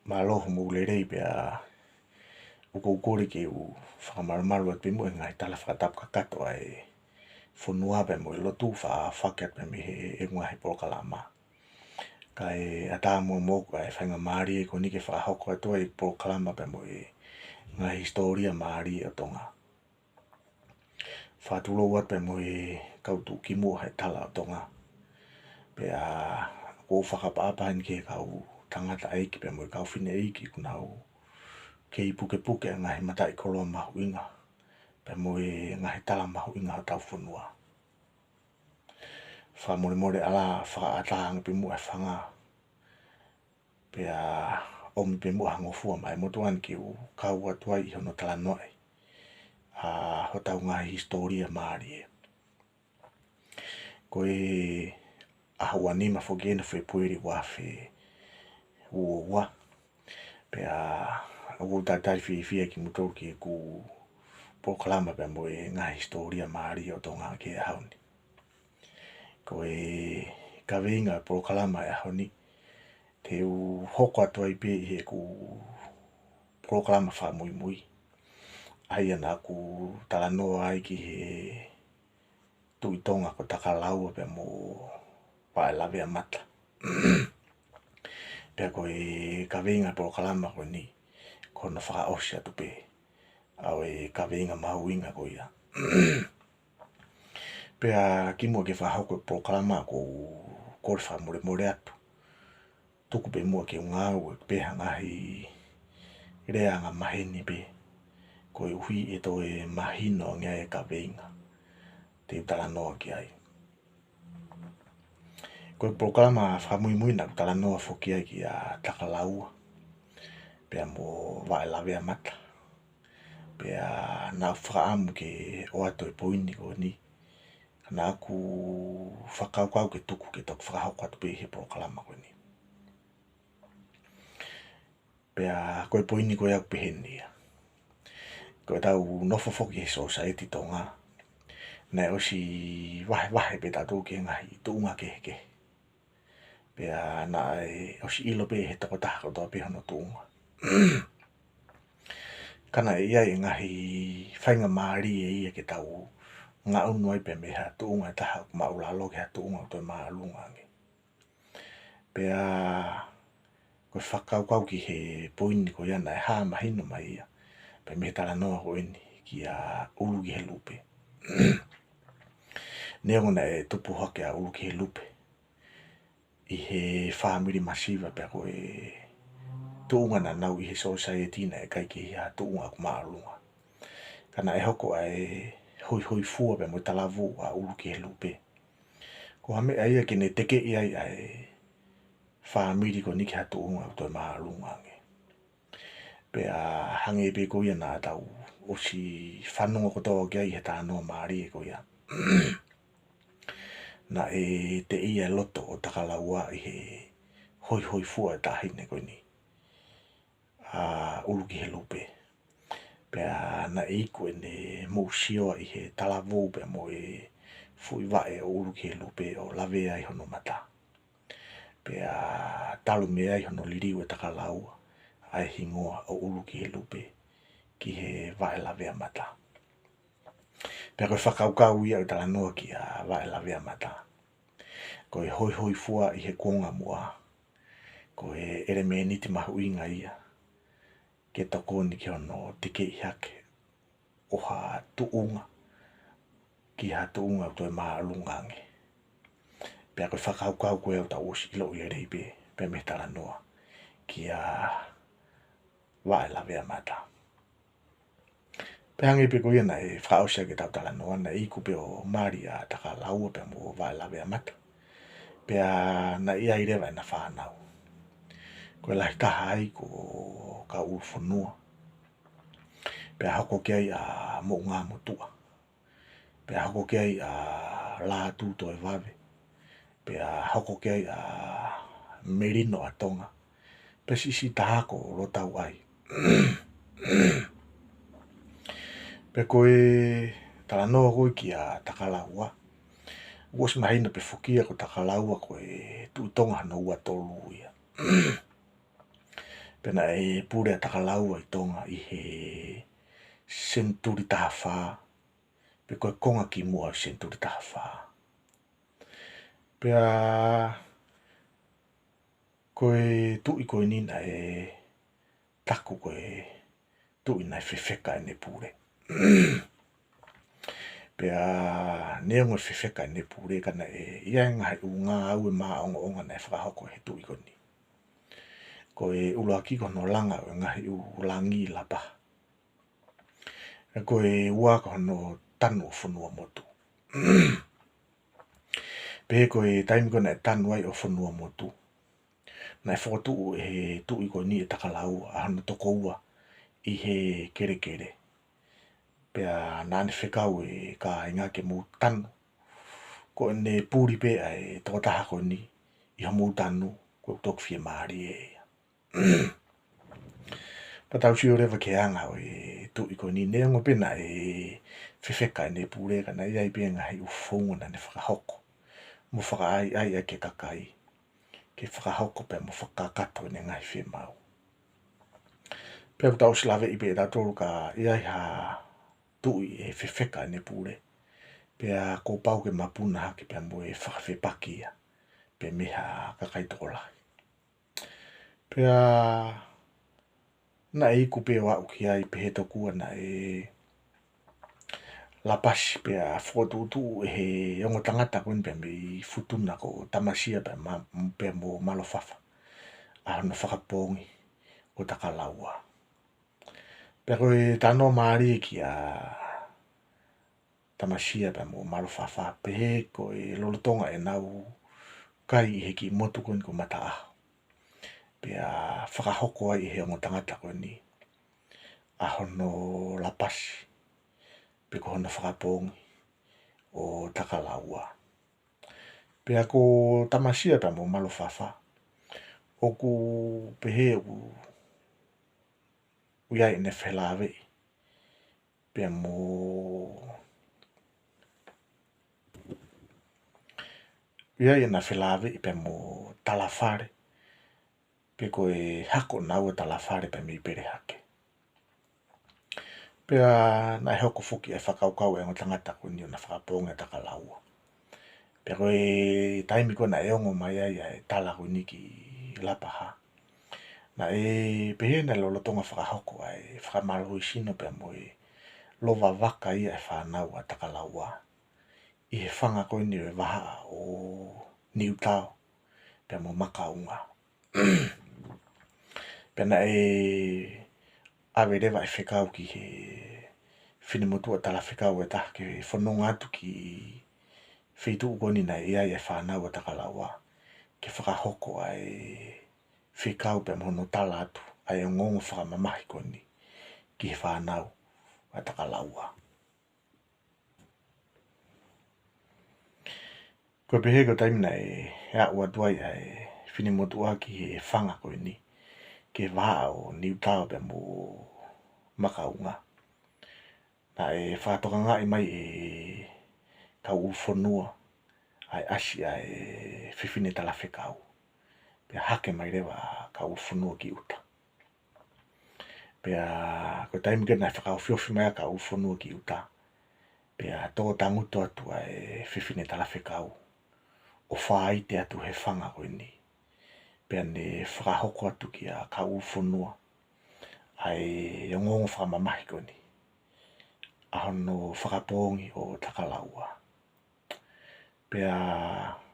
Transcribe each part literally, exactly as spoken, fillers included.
Mālō hoʻomou lelei pea ʻoku ou kole ke u fakamalumalu atu pē muʻa he ngaahi tala fakatapu kakato ʻa e fonua pea mo e lotu faʻa fakahoko atu pē mei he ʻeku ngaahi polokalama. Kae ʻatā muʻa moʻoku ʻa e faingamālie ko eni ke fakahoko atu ʻa e polokalama pea mo e ngaahi hisitōlia mālie ʻo Tonga. Fakatulou atu pea mo e kau tuʻukimuʻa he tala ʻo Tonga. Pea ʻoku ou fakaʻapaʻapa heni ki he kau tangataʻeiki pea mo e kau fineʻeiki ʻoku nau kei pukepuke ʻa e ngaahi mataʻikoloa mahuʻinga pea mo e ngaahi tala mahuʻinga ʻo hotau fonua. Fakamolemole ʻalā, fakaʻatā ange pē muʻa e fanga pea ʻomi pē muʻa ha ngofua maʻa e motuʻa ni ke u kau atu ai ʻi hono talanoaʻi ʻa hotau ngaahi hisitōlia mālie. Ko e ʻaho ua nima foki eni ʻo Fēpueli ua afe ua ua. Pea ʻoku ou talitali fiefia kimoutolu ki heʻeku polokalama pea mo e ngaahi hisitōlia mālie ʻo Tonga ki he ʻaho ni. Ko e kaveinga e polokalama e ʻaho ni, te u hoko atu ai pē ʻi heʻeku polokalama fakamuimui, ʻa ia naʻa ku talanoa ai ki he Tuʻi Tonga ko Takalaua pea mo Vaʻelaveamata. Pea ko e kaveinga e polokalama ko eni, ko hono fakaʻosi atu pē ʻa e kaveinga mahuʻinga ko ia. Pea kimuʻa ke fakahoko e polokalama, ʻoku ou kole fakamolemole atu, tuku pē muʻa ke u ngāue pē ha ngaahi lea angamaheni pē, koeʻuhi ʻe toe mahino ange ai e kaveinga te u talanoa ki ai. Ko e polokalama fakamuimui naʻa ku talanoa foki ai kia Takalaua pea mo Vaʻelaveamata. Pea naʻa ku fakaʻamu ke ʻoatu e poini ko eni, ka naʻa ku fakakaukau ke tuku ke toki fakahoko atu pē he polokalama ko eni. Pea ko e poini ko ia ʻoku peheni ia. Ko ʻetau nofo foki he sōsaieti Tonga, naʻe ʻosi vahevahe pē tautolu ki he ngaahi tuʻunga kehekehe. Pea naʻe ʻosi ʻilo pē he tokotaha kotoa pē hono tuʻunga. Ka naʻe ʻi ai e ngaahi faingamālie ia ke tau ngaʻunu ai pē mei ha tuʻunga ʻe taha ʻoku māʻulalo ki ha tuʻunga ʻoku toe māʻolunga ange. Pea ko e fakakaukau ki he poini ko ia naʻe hā mahino mai ia pē mei he talanoa ko eni kia ʻUlukihelupe. Neongo naʻe tupu hake ʻa ʻUlukihelupe ʻi he fāmili masiva pea ko e tuʻunga naʻa nau ʻi he sōsaieti naʻe ʻikai ke ʻi ha tuʻunga ʻoku māʻolunga. Ka naʻe hoko ʻa e hoihoifua pea mo e talavou ʻa ʻUlukihelupe ko ha meʻa ia ke ne tekeʻi ai ʻa e fāmili ko eni ki ha tuʻunga ʻoku toe māʻolunga ange. Pea hangē pē ko ia naʻa tau ʻosi fanongo kotoa ki ai he talanoa mālie ko ia, naʻe teʻia e loto ʻo Takalaua ʻi he hoihoifua e taʻahine ko eni, ʻa ʻUlukihelupe. Pea naʻe iku ʻene moʻusioa ʻi he talavou pea mo e fuʻi vaʻe ʻo ʻUlukihelupe ʻo lavea ai hono mata. Pea talu mei ai hono liliu ʻe Takalaua ʻa e hingoa ʻo ʻUlukihelupe ki he Vaʻelaveamata. Pea ko e fakakaukau ia ʻo e talanoa kia Vaʻelaveamata, ko e hoihoifua ʻi he kuonga muʻa, ko e ʻelemēniti mahuʻinga ia ke tokoni ki hono tekeʻi hake ʻo ha tuʻunga ki ha tuʻunga ʻoku toe māʻolunga ange. Pea ko e fakakaukau ko ia ʻoku tau ʻosi ʻiloʻi lelei pē, pē mei he talanoa kia Vaʻelaveamata. Pea hangē pē ko ia naʻe fakaʻosi ʻaki ʻetau talanoa, naʻe iku pē ʻo mali ʻa Takalaua pea mo Vaʻelaveamata. Pea naʻe ʻi ai leva ʻena fānau. Ko e lahi taha ai ko Kauʻulufonua. Pea hoko ki ai ʻa Moʻungāmotuʻa. Pea hoko ki ai ʻa Lātūtoevave. Pea hoko ki ai ʻa Melinoʻatonga. Pea siʻisiʻi taha ko Lotauʻai. Pea ko e talanoa ko ē kia Takalaua, ʻoku ʻosi mahino pē foki ia ko Takalaua ko e Tuʻi Tonga hono ua tolu ia. Pea naʻe pule ʻa Takalaua ʻi Tonga ʻi he senituli taha fā, pe ko e konga kimuʻa ʻo e senituli taha fā. Pea ko e tuʻi ko eni naʻe taku ko e tuʻi naʻe fefeka ʻene pule. Pea neongo ʻene fefeka ʻene pule, ka naʻe ʻi ai e ngaahi ʻū ngāue maʻongoʻonga naʻe fakahoko ʻe he tuʻi ko eni. Ko e ʻuluaki ko hono langa ʻo e ngaahi ʻū langi Lapaha. Pea ko e ua ko hono tanu ʻo Fonuamotu. Pea ko e taimi ko ē naʻe tanu ai ʻo Fonuamotu, naʻe fokotuʻu ʻe he tuʻi ko eni ʻe Takalaua ʻa hono tokoua ʻi he kelekele. Pea naʻa ne fekau e kāinga ke mou tanu. Ko ʻene puli pē ʻa e tokotaha ko eni ʻi hoʻomou tanu, ko e toki fiemālie ia. Pea tau sio leva ki he anga ʻo e tuʻi ko eni, neongo pē naʻe fefeka ʻene pule, ka naʻe ʻi ai pē e ngaahi ʻū founga naʻa ne fakahoko mo fakaʻaiʻai ʻaki e kakai ke fakahoko pea mo fakakakato ʻene ngaahi fiemaʻu. Pea ʻoku tau ʻosi laveʻi pē ʻe tautolu ka ʻi ai ha tuʻi ʻe fefeka ʻene pule, pea kuo pau ke mapuna hake pea mo e fakafepaki ia pē mei ha kakai tokolahi. Pea naʻe iku pē ʻo aʻu ki ai, pehē tokua naʻe lapasi pea fokotuʻutuʻu ʻe he ongo tangata ko eni pea mei Futuna ko Tamasia pea ma-, pea mo Malofafa ʻa hono fakapoongi ʻo Takalaua. Pea ko e talanoa mālie kia Tamasia pea mo Malofafa, pehē ko e lolotonga ʻenau kai ʻi he kiʻi motu ko eni ko Mataʻaho, pea fakahoko ai ʻe he ongo tangata ko eni ʻa hono lapasi, pe ko hono fakapoongi ʻo Takalaua. Pea ko Tamasia pea mo Malofafa, ʻoku pehē ʻoku ʻi ai ʻena felāveʻi pea mo, ʻi ai ʻena felāveʻi pea mo Talafale, pe ko e hako ʻo naua ʻa Talafale pea mei Pelehake. Pea naʻe hoko foki e fakakaukau ʻa e ongo tangata ko eni ʻo na fakapoongi ʻa Takalaua. Pea ko e taimi ko ē naʻe ongo mai ai ʻa e tala ko eni ki Lapaha, naʻe pehē naʻe lolotonga fakahoko ʻa e fakamālohisino pea mo e lova vaka ia ʻa e fānau ʻa Takalaua ʻi he fanga ko eni ʻo e vahaʻa ʻo Niutao pea mo Makaunga. Pea naʻe ʻave leva e fekau ki he finemotuʻa talafekau ʻe taha ke fononga atu ki he feituʻu ko eni naʻe ʻi ai e fānau ʻa Takalaua, ke fakahoko ʻa e fekau pea mo hono tala atu ʻa e ongoongo fakamamahi ko eni ki he fānau ʻa Takalaua. Ko e pehē ko e taimi naʻe aʻu atu ai ʻa e finemotuʻa ki he fanga ko eni, ki he vahaʻa ʻo Niutao pea mo Makaunga, naʻe fakatokangaʻi mai ʻe Kauʻulufonua ʻa e ʻasi ʻa e fefine talafekau. Pea hake mai leva ʻa Kauʻulufonua ki ʻuta. Pea ko e taimi ko ē naʻe fakaofiofi mai ai ʻa Kauʻulufonua ki ʻuta, pea tō tangutu atu ʻa e fefine talafekau ʻo fāite atu he fanga ko eni. Pea ne fakahoko atu kia Kauʻulufonua ʻa e ongoongo fakamamahi ko eni, ʻa hono fakapoongi ʻo Takalaua. Pea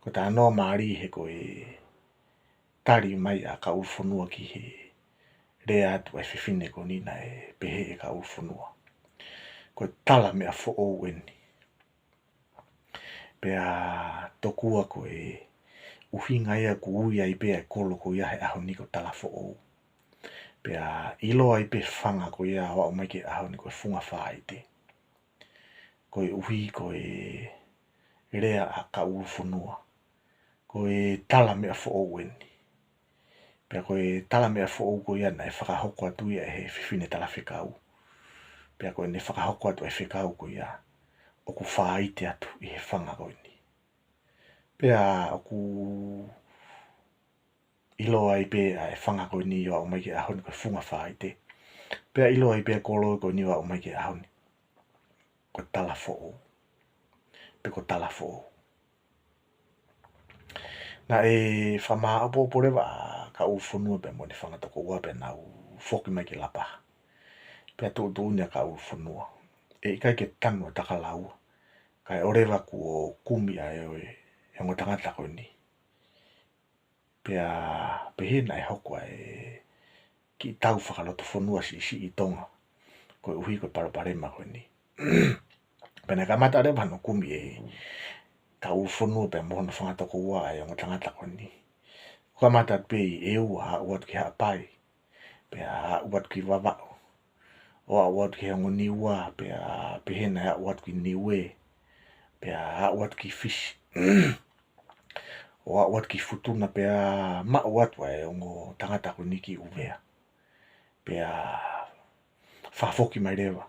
ko e talanoa mālie he ko e tali mai ʻa Kauʻulufonua ki he lea atu ʻa e fefine ko eni, naʻe pehē ʻe Kauʻulufonua, ko e tala meʻa foʻou eni. Pea tokua ko e ʻuhinga ia ʻoku ui ai pē ʻa e kolo ko ia he ʻaho ni ko Talafoʻou. Pea ʻiloa ai pē fanga ko ia ʻo aʻu mai ki he ʻaho ni ko e Funga Fāite, koeʻuhi ko e lea ʻa Kauʻulufonua, ko e tala meʻa foʻou eni. Pea ko e tala meʻa foʻou ko ia naʻe fakahoko atu ia ʻe he fefine talafekau. Pea ko ʻene fakahoko atu e fekau ko ia, ʻoku fāite atu ʻi he fanga ko eni. Pea ʻoku ʻiloa ai pē ʻa e fanga ko eni ʻo aʻu mai ki he ʻaho ni ko e Funga Faite. Pea ʻiloa ai pē ʻa e kolo ko eni ʻo aʻu mai ki he ʻaho ni ko e Talafoʻou, pe ko Talafoʻou. Naʻe fakamāʻopoʻopo leva ʻa Kauʻulufonua pea mo ʻene fanga tokoua pea nau foki mai ki Lapaha. Pea tuʻutuʻuni ʻa Kauʻulufonua ʻe ʻikai ke tanu ʻa Takalaua, kae ʻoua leva kuo kumi ʻa e, ʻo e, ʻa e ongo tangata ko eni. Pea pehē naʻe hoko ʻa e kiʻi tau fakalotofonua siʻisiʻi ʻi Tonga koeʻuhi ko e palopalema ko eni. Pea naʻe kamata leva hono kumi ʻe Kauʻulufonua pea mo hono fanga tokoua ʻa e ongo tangata ko eni. Kamata pē ʻi ʻEua, aʻu atu ki Haʻapai, pea aʻu atu ki Vavaʻu, ʻo aʻu atu ki he ongo Niua, pea pehē naʻe aʻu atu ki Niue, pea aʻu atu ki Fisi, ʻo aʻu atu ki Futuna, pea maʻu atu ʻa e ongo tangata ko eni ki ʻUvea. Pea fakafoki mai leva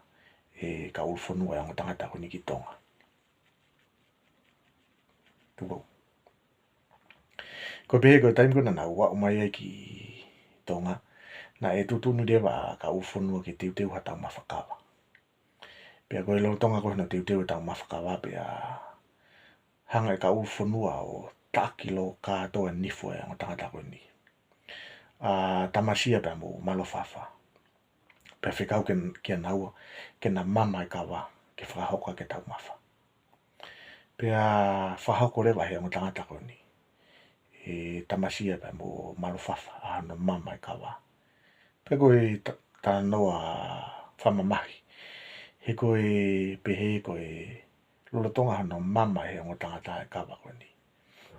ʻe Kauʻulufonua ʻa e ongo tangata ko eni ki Tonga. Tuku. Ko e pehē ko e taimi ko ē naʻa nau aʻu mai ai ki Tonga, naʻe tuʻutuʻuni leva ʻa Kauʻulufonua ke teuteu ha taumafa kava. Pea ko e lolotonga ko ē hono teuteu e taumafa kava pea hanga ʻe Kauʻulufonua ʻo taʻaki lō kātoa e nifo ʻa e ongo tangata ko eni, ʻa Tamasia pea mo Malofafa. Pea fekau ke, kia naua ke na mama e kava ke fakahoko ʻaki e taumafa. Pea fakahoko leva ʻe he ongo tangata ko eni, ʻe Tamasia pea mo Malofafa, ʻa hono mama e kava. Pea ko e ta-, talanoa fakamamahi, he ko e pehē ko e lolotonga hono mama ʻe he ongo tangata e kava ko eni,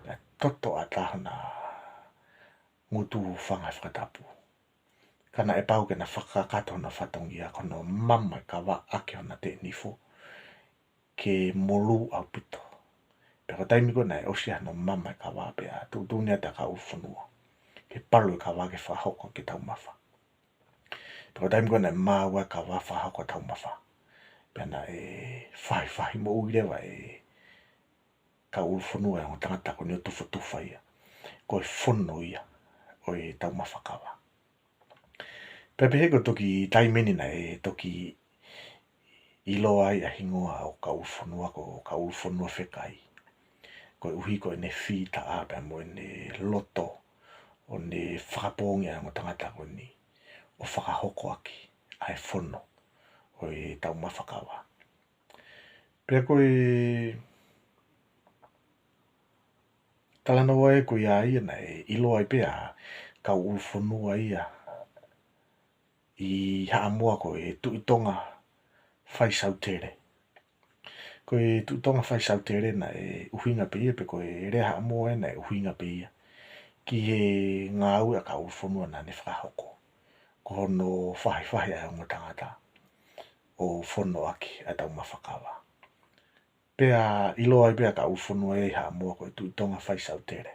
naʻe toto ʻatā hona ngutu fanga he fakatapu. Ka naʻe pau ke na fakakakato hona fatongia ko hono mama e kava ʻaki hona teʻe nifo ke molū ʻaupito. Pea ko e taimi ko ē naʻe ʻosi ai hono mama e kava pea tuʻutuʻuni atu ʻa Kauʻulufonua ke palu e kava ke fakahoko ʻaki e taumafa. Pea ko e taimi ko ē naʻe maau ai e kava fakahoko e taumafa, pea naʻe fahifahi moʻui leva ʻe Kauʻulufonua ʻa e ongo tangata ko eni ʻo tufotufa ia ko e fono ia ʻo e taumafa kava. Pea pehē ko e toki taimi eni naʻe toki ʻiloa ai ʻa e hingoa ʻo Kauʻulufonua ko Kauʻulufonua Fekai, koeʻuhi ko ʻene fitaʻa pea mo ʻene loto ʻo ne fakapoongi ʻa e ongo tangata ko eni ʻo fakahoko ʻaki ʻa e fono ʻo e taumafa kava. Pea ko e talanoa ē ko ia ia naʻe ʻiloa ai pē ʻa Kauʻulufonua ia ʻi Haʻamoa ko e Tuʻi Tonga Faisautele. Ko e Tuʻi Tonga Faisautele naʻe ʻuhinga pē ia, pe ko e lea Haʻamoa ē naʻe ʻuhinga pē ia ki he ngāue ʻa Kauʻulufonua naʻa ne fakahoko, ko hono fahifahi ʻa e ongo tangata ʻo fono ʻaki ʻa e taumafa kava. Pea ʻiloa ai pē ʻa Kauʻulufonua ia ʻi Haʻamoa ko e Tuʻi Tonga Faisautele.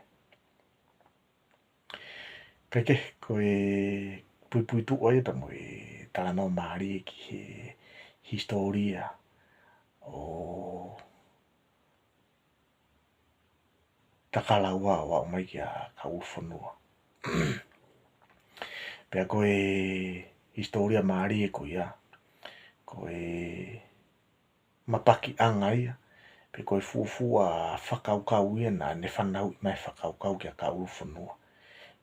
Kae kehe, ko e puipuituʻa ia pea mo e talanoa mālie ki he hisitōlia ʻo Takalaua ʻo aʻu mai kia Kauʻulufonua. Pea ko e hisitōlia mālie ko ia, ko e mapakiʻanga ia, pe ko e fuofua fakakaukau ia naʻa ne fanauʻi mai e fakakaukau kia Kauʻulufonua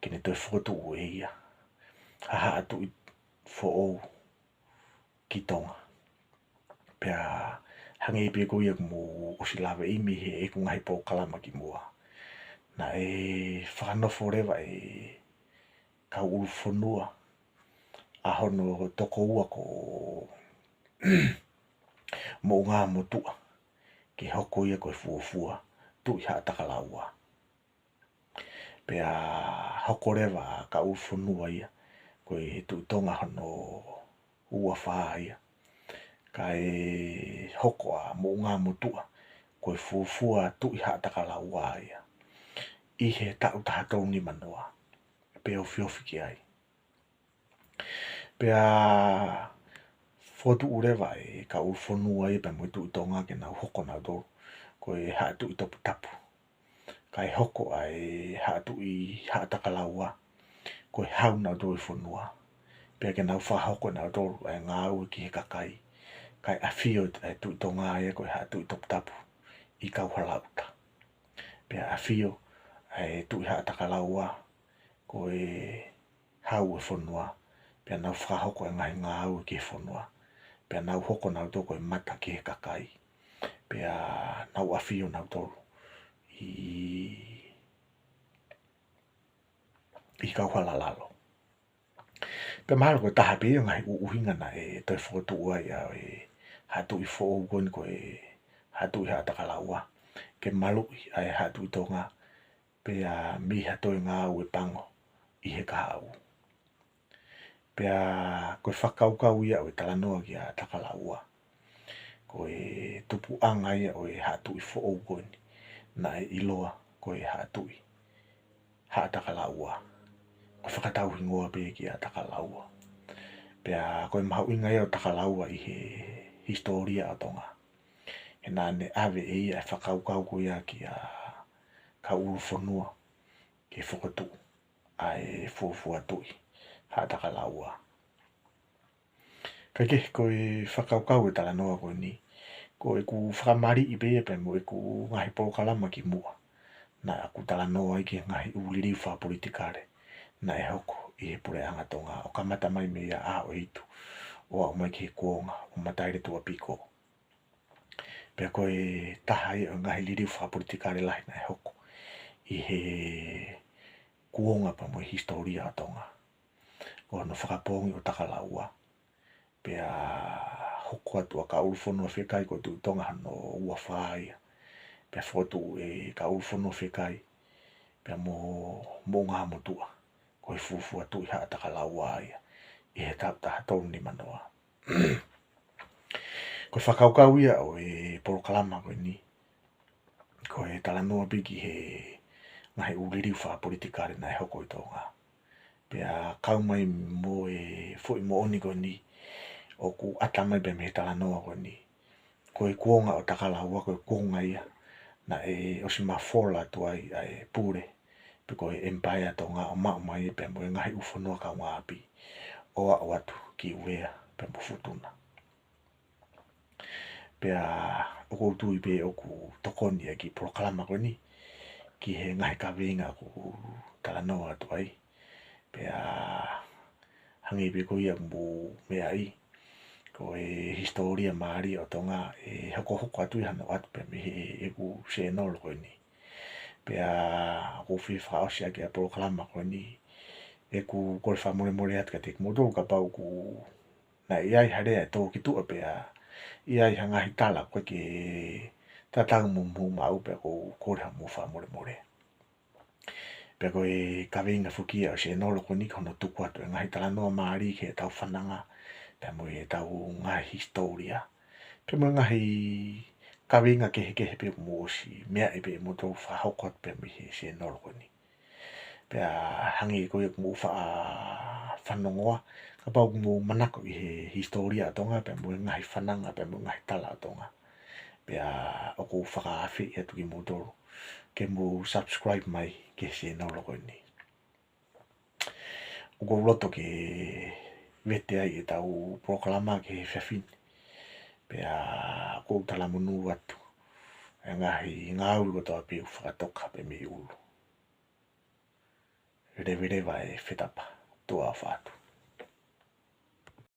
ke ne toe fokotuʻu ʻe ia ha haʻa tuʻi foʻou ki Tonga. Pea hangē pē ko ia kuo mou ʻosi lave ʻi mei heʻeku ngaahi polokalama kimuʻa, naʻe fakanofo leva ʻe Kauʻulufonua ʻa hono tokoua ko Moʻungāmotuʻa ke hoko ia ko e fuofua Tuʻi Haʻatakalaua. Pea hoko leva ʻa Kauʻulufonua ia ko e Tuʻi Tonga hono uofā ia, kae hoko ʻa Moʻungāmotuʻa ko e fuofua Tuʻi Haʻatakalaua ia ʻi he taʻu taha tolu nima noa, pea ofiofi ki ai. Pea fokotuʻu leva ʻe Kauʻulufonua ia pea mo e Tuʻi Tonga ke nau hoko nautolu ko e haʻa tuʻi toputapu. kae hoko ʻa e Haʻa Tuʻi Haʻatakalaua ko e hau nautolu ʻo e fonua. Pea ke nau fakahoko nautolu ʻa e ngāue ki he kakai, kae ʻafio ʻa e Tuʻi Tonga ia ko e Haʻa Tuʻi Toputapu ʻi Kauhalaʻuta. Pea ʻafio ʻa e Tuʻi Haʻatakalaua ko e hau ʻo e fonua, pea nau fakahoko ʻa e ngaahi ngāue ki he fonua, pea nau hoko nautolu ko e mata ki he kakai, pea nau ʻafio nautolu ʻi, ʻi Kauhalalalo. Pea mahalo ko e taha pē ia ʻo e ngaahi ʻuhinga naʻe toe fokotuʻu ai ʻa e Haʻa Tuʻi foʻou ko eni ko e Haʻa Tuʻi Haʻatakalaua, ke maluʻi ʻa e Haʻa Tuʻi Tonga, pea mei ha toe ngāue pango ʻi he kahaʻu. Pea ko e fakakaukau ia ʻo e talanoa kia Takalaua, ko e tupuʻanga ia ʻo e Haʻa Tuʻi foʻou ko eni, naʻe ʻiloa ko e Haʻa Tuʻi Haʻatakalaua, ko e fakatauhingoa pē kia Takalaua. Pea ko e mahuʻinga ia ʻo Takalaua ʻi he hisitōlia ʻo Tonga, he naʻa ne ʻave ʻe ia ʻa e fakakaukau ko ia kia Kauʻulufonua ke fokotuʻu ʻa e fuofua Tuʻi Haʻatakalaua. Kae kehe, ko e fakakaukau ʻo e talanoa ko eni, ko ʻeku fakamaliʻi pē ia pea mo ʻeku ngaahi polokalama kimuʻa, naʻa ku talanoa ai ki he ngaahi ʻū liliu fakapolitikale naʻe hoko ʻi he puleʻanga Tonga, ʻo kamata mai mei he ʻaho ʻo e hitu ʻo aʻu mai ki he kuonga ʻo Mataeletuʻa Piko. Pea ko e taha ia ʻo e ngaahi liliu fakapolitikale lahi naʻe hoko ʻi he kuonga pea mo e hisitōlia ʻo Tonga, ko hono fakapoongi ʻo Takalaua. Pea hoko atu ʻa Kauʻulufonua Fekai, ko e Tuʻi Tonga hono ua fā ia. Pea fokotuʻu ʻe Kauʻulufonua Fekai pea mo Moʻungāmotuʻa ko e fuofua Tuʻi Haʻatakalaua ia ʻi he taʻu taha tolu nima noa. Ko e fakakaukau ia ʻo e polokalama ko eni, ko e talanoa pē ki he ngaahi ʻū liliu fakapolitikale naʻe hoko ʻi Tonga. Pea kau mai mo e foʻi moʻoni ko eni ʻoku ʻata mai pē mei he talanoa ko eni, ko e kuonga ʻo Takalaua ko e kuonga ia naʻe ʻosi mafola atu ai ʻa e pule pe ko e Empire Tonga, ʻo maʻu mai pea mo e ngaahi ʻū fonua kaungāʻapi ʻo aʻu atu ki Uea pea mo Futuna. Pea ʻoku ou tui pē ʻoku tokoni ʻa e kiʻi polokalama ko eni ki he ngaahi kaveinga ʻoku ou talanoa atu ai. Pea hangē pē ko ia ʻoku mou meaʻi, ko e hisitōlia mālie ʻo Tonga ʻe hokohoko atu ia hano ʻoatu pē mei he ʻeku sēnolo ko eni. Pea ʻoku ou fie fakaʻosi ʻaki ʻa e polokalama ko eni ʻeku kole fakamolemole atu kiate kimoutolu kapau ʻoku naʻe ʻi ai ha lea ʻe tō ki tuʻa pea ʻi ai ha ngaahi tala ʻoku ʻikai ke tatau mo hoʻomou maʻu, pea ʻoku ou kole haʻamou fakamolemole. Pea ko e kaveinga foki ia ʻo e sēnolo ko eni ko hono tuku atu ʻa e ngaahi talanoa mālie ki heʻetau fananga pea mo ʻetau ngaahi hisitōlia, pea mo e ngaahi kaveinga kehekehe pē ʻoku mou ʻosi meaʻi pē ʻe moutolu fakahoko atu pē mei he sēnolo ko eni. Pea hangē ko ia ʻoku mou faʻa fanongoa, kapau ʻoku mou manako ʻi he hisitōlia ʻo Tonga pea mo e ngaahi fananga pea mo e ngaahi tala ʻo Tonga, pea ʻoku ou fakaafeʻi atu kimoutolu ke mou subscribe mai ki he sēnolo ko eni. ʻOku ou loto ke vete ai ʻetau polokalama ki he efiafi ni. Pea ʻoku ou talamonū atu ʻa e ngaahi ngāue kotoa pē ʻoku fakatoka pē mei ʻulu. Leveleva e fetapa, tuʻa ʻofa atu.